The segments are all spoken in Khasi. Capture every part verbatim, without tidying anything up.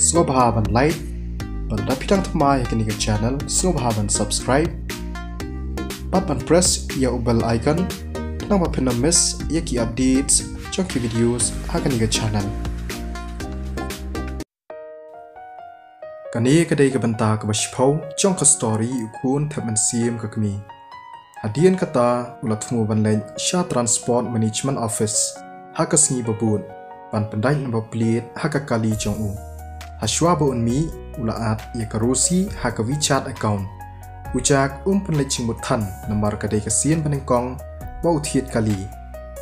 Sngewbha ban like, bad lada phi dang thymmai ha kane ka channel, sngewbha ban subscribe. Bad ban press ïa u bell icon, khnang ba phin ym miss ïa ki updates jong ki videos ha kane ka channel. Kane ka dei ka bynta kaba shiphew jong ka story U Khun Thep Mynsiem ka Kmie. Hadien kata u la thmu ban leit sha Transport Management Office ha ka sngi ba bud, ban pyndait number plate ha ka kali jong u. Hashwa ba un mih, u la add ïa ka Rosie ha ka WeChat account. U Jack um pynleit jingmut than namar ka dei ka sien banyngkong ba u thied kali.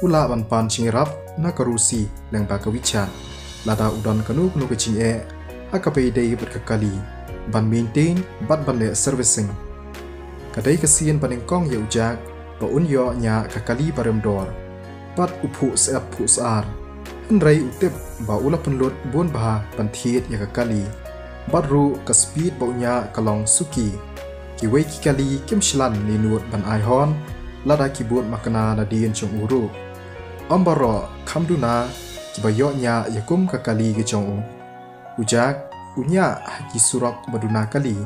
U lah ban pan jingïarap na ka Rosie lyngba ka WeChat lada u don kano kano ka jingeh ha kaba ïadei bad ka kali, ban maintain bad ban leh servicing. Ka dei ka sien banyngkong ïa u Jack ba un ïoh ñiah ka kali ba rem dor bad u phuh syep phuh syar. Hynrei u tip ba u la pynlut bun bha ban thied ïa ka kali. Bad ruh ka speed ba u ñiah ka long suki. Kiwei ki kali kim shlan ne nud ban ai horn lada ki bud makna nadien jong u ruh. Ym baroh, kham duna kiba ïoh ñiah ïa kum ka kali ka jong u. U Jack u ñiah ha ki surok ba duna kali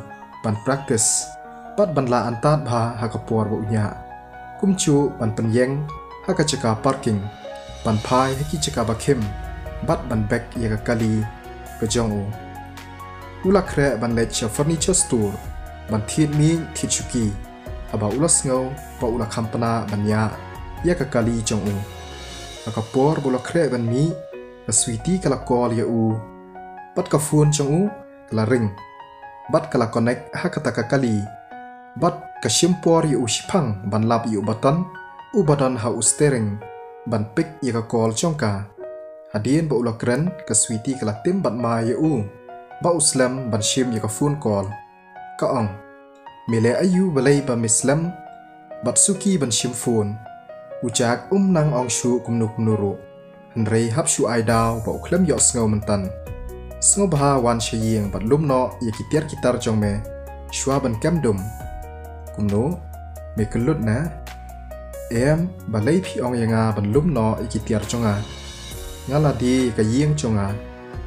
ban practice bad ban lah antad bha ha ka por ba u ñiah. Kumjuh ban pynïeng ha ka jaka parking, ban phai ha ki jaka ba khim bad ban bek ïa ka kali ka jong u. U la khreh ban leit sha furniture store ban thied miej thied shuki, haba u la sngew ba u la kham pynah ban ñiah ïa ka kali jong u. Ha ka por ba u la khreh ban mih, ka Sweety ka la call ïa u. Bad ka phone jong u ka la ring bad ka la connect ha kata ka kali. Bad ka shim por ïa u shiphang ban lap ïa u button uba don ha u steering ban pick ïa ka call jong ka. Hadien ba u la kren, ka Sweety ka la tim bad mai ïa u ba u slem ban shim ïa ka phone call. Ka ong, "Me leh aïu balei ba me slem bad suki ban shim phone?" U Jack um nang ong shuh kumno kumno ruh, hynrei hap shu ai daw ba u khlem ïohsngew mynta. "Sngewbha wan sha ïing bad lum noh ïa ki tiar ki tar jong me shwa ban kem dum." "Kumno? Me kyllut ne?" "Em, balei phi ong ïa nga ban lum noh ïa ki tiar jong nga? Nga la die ïa ka ïing jong nga.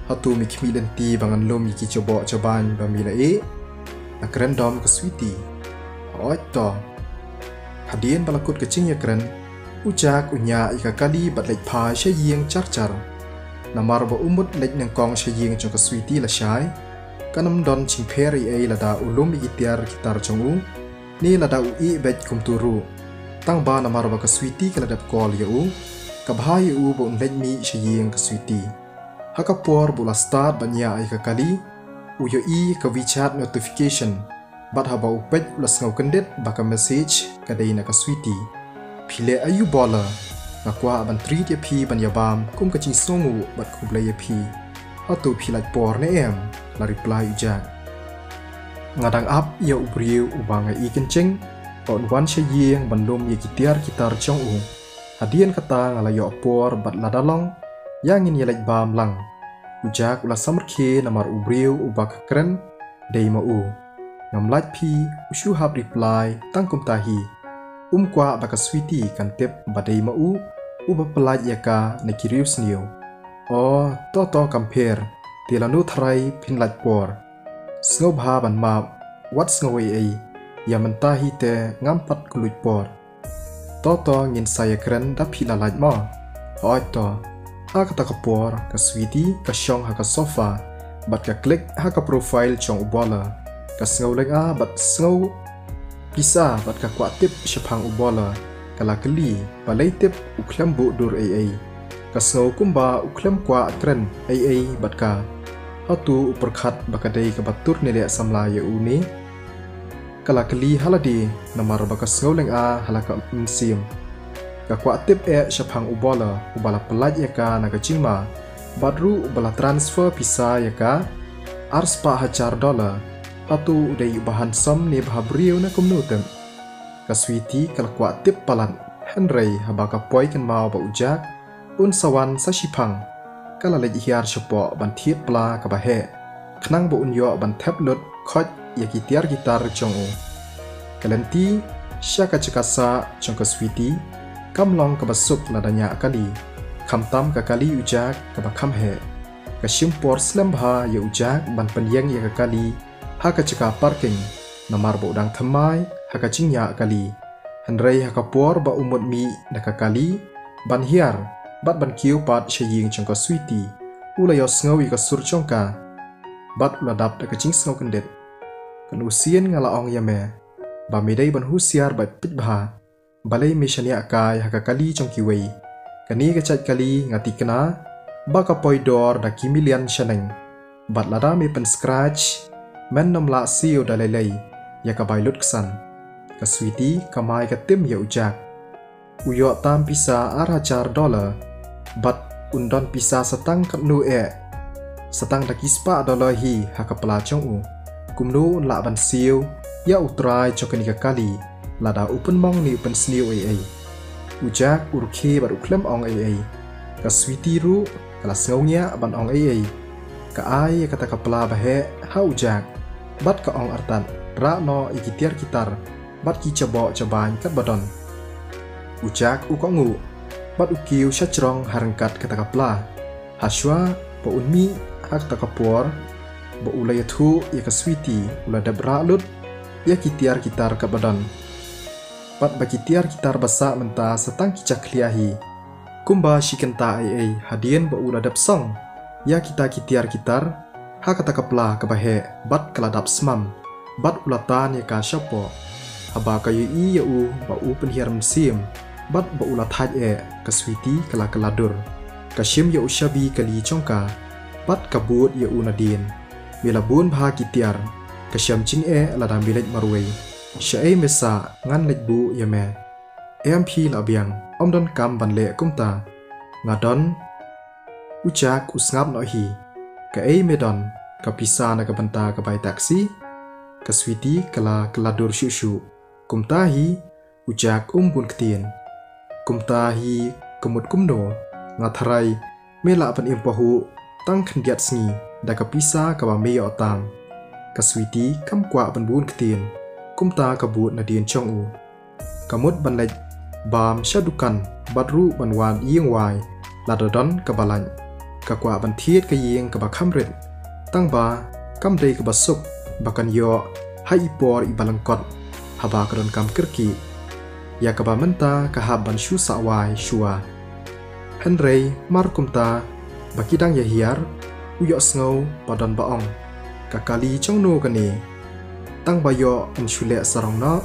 Hato me khmih lynti ba ngan lum ïa ki jaboh jabaiñ ba me la ïeh?" La kren dom ka Sweety. "Hooid to." Hadien ba la kut ka jingïakren, u Jack u ñiah ïa ka kali bad leit phai sha ïing jar jar. Namar ba u mut leit nyngkong sha ïing jong ka Sweety lashai, kan ym don jingpher ei ei lada u lum ïa ki tiar ki tar jong u, ne lada u ïeh beit kumta ruh. Tang ba namar ba ka Sweety ka la dep call ïa u, ka bha ïa u ba un leit mih sha ïing ka Sweety. Ha ka por ba u la start ban ñiah ïa ka kali, u ïohi ka WeChat notification. Bad haba u peit u la sngew kyndit ba ka message ka dei na ka Sweety. "Phi leh aïu bala? Nga kwah ban treat ïa phi ban ïa bam kum ka jingsngewnguh bad khublei ïa phi. Hato phi lait por ne em?" la reply u Jack. "Nga dang ap ïa u briew uba nga i kynjing ba un wan sha ïing ban lum ïa ki tiar ki tar jong u. Hadien kata nga la ïoh por bad lada long, ïa ngin ïa leit bam lang." U Jack u la samrkhie namar u briew uba ka kren dei ma u. "Ngam lait phi," u shu hap reply tang kumta hi. Um kwah ba ka Sweety kan tip ba dei ma u uba pynlait ïa ka na ki riewsniew. "O, to to kam pher, te lano tharai phin lait por. Sngewbha ban map, wat sngew ei ei, ïa mynta hi te ngam pat kylluid por. To to ngin sa ïakren da phi la lait mo." "Hooid to." Ha kata ka por ka Sweety ka shong ha ka sofa bad ka click ha ka profile jong u bala. Ka sngew lynga bad sngew pisa bad ka kwah tip shaphang u bala. Ka la kylli balei tip u khlem buh dur ei ei. Ka sngew kumba u khlem kwah kren ei ei bad ka. Hato u pyrkhat ba ka dei kaba tur ne leh samla ïa u ne? Ka la kylli ha lade namar ba ka sngew lynga ha la ka mynsiem. Ka kwah tip eh shaphang u bala uba la pynlait ïa ka na ka jingma bad ruh uba la transfer pisa ïa ka ar spah hajar dollar. Hato u dei uba handsome ne ba ha briew ne kumno tip? Ka Sweety ka la kwah tip palat, hynrei haba ka poi kynmaw ba u Jack un sa wan sa shiphang, ka la leit hiar shapoh ban thied pla kaba heh, khnang ba un ïoh ban thep lut khoit ïa ki tiar ki tar jong u. Ka lynti sha ka jaka sah jong ka Sweety kam long kaba suk lada ñiah kali, khamtam ka kali u Jack kaba kham heh. Ka shim por slem bha ïa u Jack ban pynïeng ïa ka kali ha ka jaka parking, namar ba u dang thymmai ha ka jingïaid kali. Hynrei ha ka por ba u mut mih na ka kali ban hiar bad ban kiew pat sha ïing jong ka Sweety, u la ïohsngew ïa ka sur jong ka bad u la dap da ka jingsngew kyndit. Kano sien nga la ong ïa me ba me dei ban husiar bad peit bha, balei me shaniah kai ha ka kali jong kiwei. Kane ka jait kali nga tikna ba ka poi dor da ki million shaneng, bad lada me pyn scratch, men nym lah siew da lei lei ïa ka bai lut ksan. Ka Sweety ka mai ka tim ïa u Jack. U ïoh tam pisa ar hajar dollar, bad un don pisa sa tang katno eh, sa tang da ki spah dollar hi ha ka pla jong u. Kumno un lah ban siew ïa u trai jong kane ka kali lada u pynmong ne u pynsniew ei ei? U Jack u rkhie bad u khlem ong ei ei. Ka Sweety ruh ka la sngew ngiah ban ong ei ei. Ka ai ïa kata ka pla ba heh ha u Jack bad ka ong artat, rah noh ïa ki tiar ki tar bad ki jaboh jabain katba don. U Jack u kohnguh bad u kiew shajrong ha ryngkat kata ka pla. Hashwa ba un mih ha kata ka por ba u la ïathuh ïa ka Sweety, u la dep rah lut ïa ki tiar ki tar katba don. Bad ba ki tiar ki tar ba sah mynta sa tang ki jakhlia hi. Kumba shi kynta ei ei hadien ba u la dep song ïa kita ki tiar ki tar ha kata ka pla kaba heh bad ka la dap smam, bad u la tan ïa ka shapoh. Haba ka ïohi ïa u ba u pynhiar mynsiem bad ba u la thait eh, ka Sweety ka la kylla dur. Ka shim ïa u shabi kali jong ka bad ka bud ïa u nadien. Me la bun bha ki tiar, ka shem jingeh lada me leit marwei. Shaei me sah, ngan leit buh ïa me. Em phi la biang, ym don kam ban leh kumta. Nga don. U Jack u sngap noh hi. Kaei me don? Ka pisa na ka bynta ka bai taxi? Ka Sweety ka la kylla dur shuh shuh. Kumta hi. U Jack um bun ktien. Kumta hi ka mut kumno? Nga tharai me lah ban im pahuh tang khyndiat sngi da ka pisa kaba me ïoh tam. Ka Sweety kam kwah ban bun ktien. Kumta ka bud nadien jong u. Ka mut ban leit bam sha dukan bad ruh ban wan ïing wai lada don kaba lait. Ka kwah ban thied ka ïing kaba kham rit, tangba kam dei kaba suk ba kan ïoh ha i por iba lyngkot haba ka donkam kyrkieh. Ïa kaba mynta ka hap ban shu sah wai shuwa. Hynrei mar kumta ba ki dang ïahiar, u ïohsngew ba don ba ong, ka kali jong no kane? Tang ba ïoh yn shu leh sarong noh.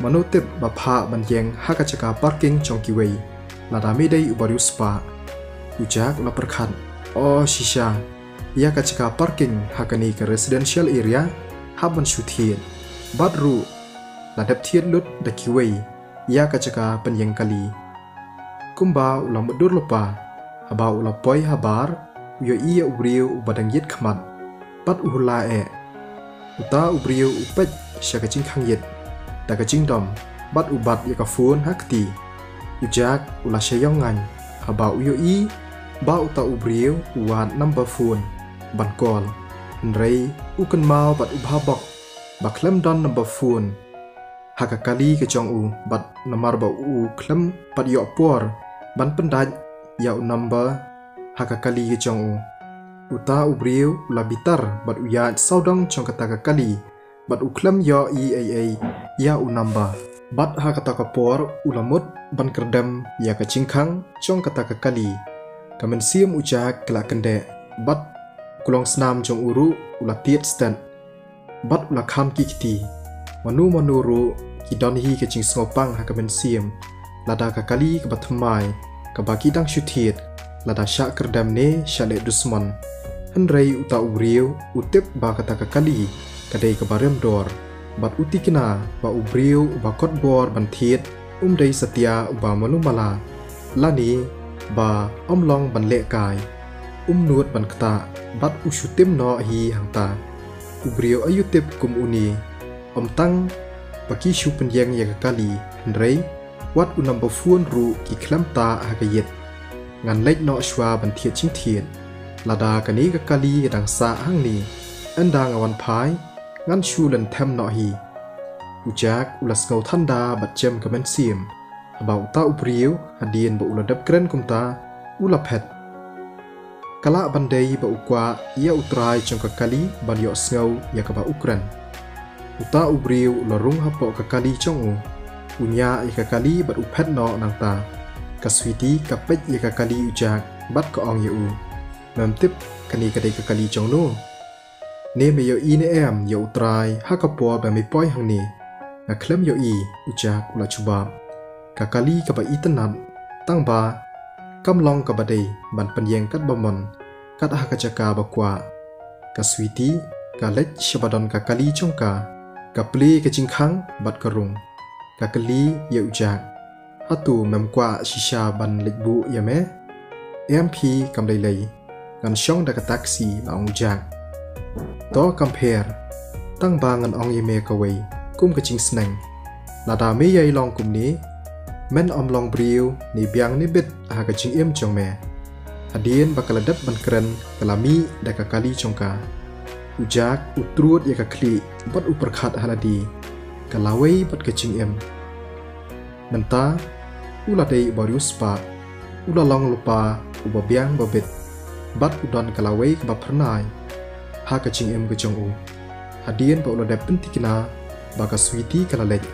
Mano tip ba phah ban ïeng ha ka jaka parking jong kiwei lada me dei uba riewspah. U Jack u la pyrkhat, o shisha, ïa ka jaka parking ha kane ka residential area hap ban shu thied. Bad ruh la dep thied lut da kiwei ïa ka jaka pynïeng kali. Kumba u la mutdur lypa, haba u la poi habar, u ïohi ïa u briew uba dang ïit khmat bad u hula eh. Uta u briew u peit sha ka jingkhang ïit da ka jingdom bad u bat ïa ka phone ha kti. U Jack u la shah ïong ngan haba u ïohi ba uta u briew u wad number phone ban call. Hynrei u kynmaw bad u bha bok ba khlem don number phone ha ka kali ka jong u, bad namar ba u khlem pat ïoh por ban pyndait ïa u number ha ka kali ka jong u. Uta u briew u la bitar bad u ïaid sawdong jong kata ka kali bad u khlem ïohi ei ei ïa u number. Bad ha kata ka por u la mut ban kyrdem ïa ka jingkhang jong kata ka kali. Ka mynsiem u Jack ka la kyndeh bad u longsnam jong u ruh u la tied stet bad u la kham ki kti. Mano mano ruh ki don hi ka jingsngewpang ha ka mynsiem lada ka kali kaba thymmai kaba ki dang shu thied lada shah kyrdem ne shah leh dusmon. Hynrei uta u briew u tip ba kata ka kali ka dei kaba rem dor bad u tikna ba u briew uba kot bor ban thied um dei satia uba malu mala lane ba ym long ban leh kai. Um nud ban ktah bad u shu tim noh hi hangta. U briew aïu tip kum une, ym tang ba ki shu pynïeng ïa ka kali, hynrei wat u number phone ruh ki khlem tah ha ka ïit. Ngan leit noh shuwa ban thied jingthied. Lada kane ka kali ka dang sah hangne, ynda nga wan phai ngan shu lynthem noh hi. U Jack u la sngew thanda bad jem ka mynsiem haba uta u briew hadien ba u la dep kren kumta u la phet. Ka lah ban dei ba u kwah ïa u trai jong ka kali ban ïohsngew ïa kaba u kren. Uta u briew u la rung hapoh ka kali jong u. U ñiah ïa ka kali bad u phet noh nangta. Ka Sweety ka peit ïa ka kali u Jack bad ka ong ïa u, "Mem tip kane ka dei ka kali jong no? Ne me ïohi ne em ïa u trai ha ka por ba me poi hangne?" "Nga khlem ïohi," u Jack u la jubab. "Ka kali kaba itynnad, tang ba kam long kaba dei ban pynïeng katba mon, kat ha ka jaka ba kwah." Ka Sweety ka leit sha ba don ka kali jong ka, ka plie ka jingkhang bad ka rung. Ka kylli ïa u Jack, "Hato mem kwah shisha ban leit buh ïa me?" "Em phi, kam lei lei, ngan shong da ka taxi," la ong u Jack. "To kam pher, tang ba ngan ong ïa me kawei kum ka jingsneng. Lada me ïai long kumne, men ym long briew ne biang ne bit ha ka jingim jong me." Hadien ba ka la dep ban kren, ka la mih da ka kali jong ka. U Jack u trud ïa ka khlieh bad u pyrkhat ha lade, ka lawei bad ka jingim. Mynta u la dei uba riewspah, u la long lypa uba biang ba bit, bad u don ka lawei kaba phyrnai ha ka jingim ka jong u. Hadien ba u la dep pynthikna ba ka Sweety ka la leit,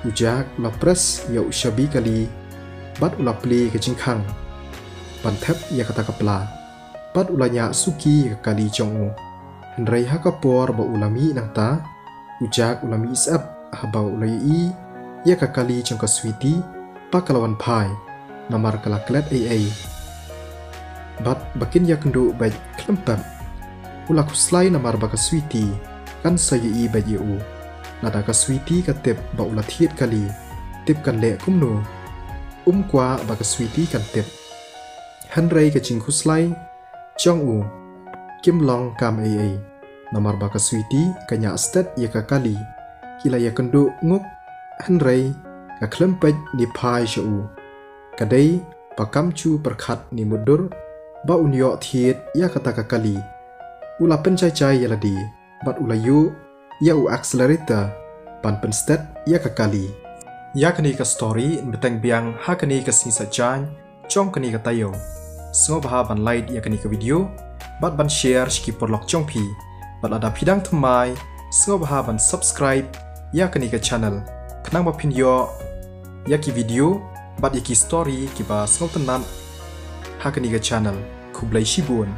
u Jack u la press ïa u shabi kali bad u la plie ka jingkhang ban thep ïa kata ka pla, bad u la ñiah suki ïa ka kali jong u. Hynrei ha ka por ba u la mih nangta, u Jack u la mih syep haba u la ïohi ïa ka kali jong ka Sweety ba ka la wan phai, namar ka la klet ei ei. Bad ba kin ïakynduh beit khlem pep. U la khuslai namar ba ka Sweety kan sa ïohi beit ïa u. Lada ka Sweety ka tip ba u la thied kali, tip kan leh kumno? Um kwah ba ka Sweety kan tip. Hynrei ka jingkhuslai jong u kim long kam ei ei, namar ba ka Sweety ka ñiah stet ïa ka kali. Ki la ïakynduh nguk, hynrei ka khlem peit ne phai sha u. Ka dei ba kam ju pyrkhat ne mutdur ba un ïoh thied ïa kata ka kali. U la pynjai jai ïa lade bad u la ïuh ïa u accelerator ban pynstet ïa ka kali. Ïa kane ka story yn bteng biang ha kane ka sngi Saitjaiñ jong kane ka taïew. Sngewbha ban like ïa kane ka video bad ban share sha ki paralok jong phi. Bad lada phi dang thymmai, sngewbha ban subscribe ïa kane ka channel, khnang ba phin ïoh ïa ki video bad ïa ki story kiba sngewtynnat ha kane ka channel. Khublei shibun.